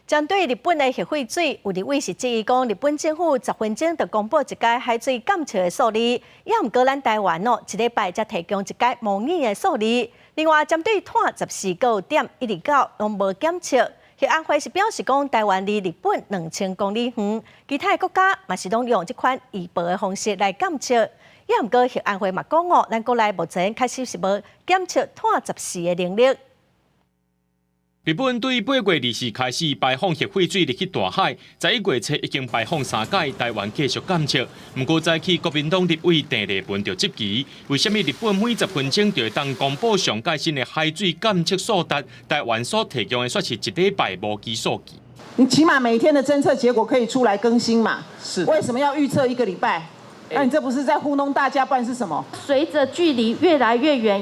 針對日本的核廢水，有立委是質疑講，日本政府10分鐘就公布一个海水監測的數字，也毋過咱台灣哦，一禮拜才提供一个模擬的數字。另外，針對碳十四個.129攏無檢測，核安會是表示講，台灣離日本2000公里遠，其他的國家嘛是攏用這款預報的方式來監測。也毋過核安會嘛講哦，咱國內目前確實是無檢測碳十四的能力。日本對8月24開始排放核廢水入去大海，11月初已經排放三擺，台灣繼續監測。毋過早起國民黨立委鄭麗文就質疑，為啥物日本每十分鐘就會當公布上蓋新的海水監測數值，台灣所提供的卻是一禮拜模擬數據。你起碼每天的偵測結果可以出來更新嘛？是。為什麼要預測一個禮拜？那你這不是在糊弄大家，不然是什麼？隨着距離越來越遠，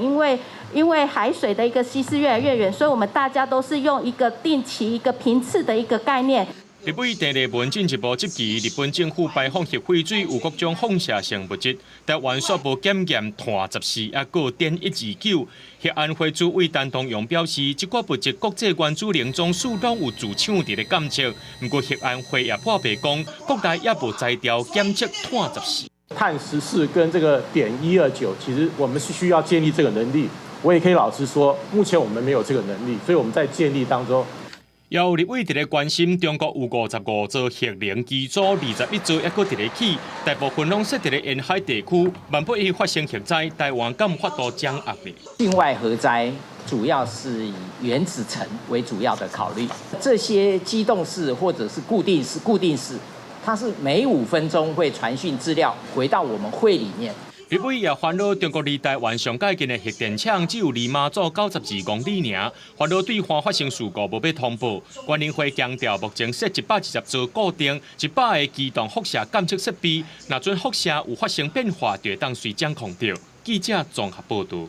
因為海水的一個稀釋越來越遠，所以我們大家都是用一個定期、一個頻次的一個概念。立委鄭麗文進一步質疑日本政府排放核廢水有各種放射性物質，台灣卻無檢驗碳十四抑閣.129。核安會主委陳東陽表示，這寡物質國際原子能總署攏有駐廠佇咧監測，毋過核安會也破白講，國內也無才調檢測碳十四。碳十四跟這個.129，其實我們是需要建立這個能力。我也可以老實說，目前我們沒有這個能力，所以我們在建立當中。有立委佇咧關心，中國有55座核能機組，21座猶閣佇咧起，大部分攏設佇咧沿海地區，萬不一發生核災，台灣敢有法度掌握呢？境外核災主要是以原子層為主要的考慮，這些機動式或者是固定式，固定式，它是每5分鐘會傳訊資料回到我們會裡面。立委也煩惱，中國離台灣上蓋近的核電廠只有離馬祖92公里爾，煩惱對岸發生事故無欲通報。原能會強調，目前設120座固定、100個機動輻射監測設備，若準輻射有發生變化，就會當隨掌控著。記者綜合報導。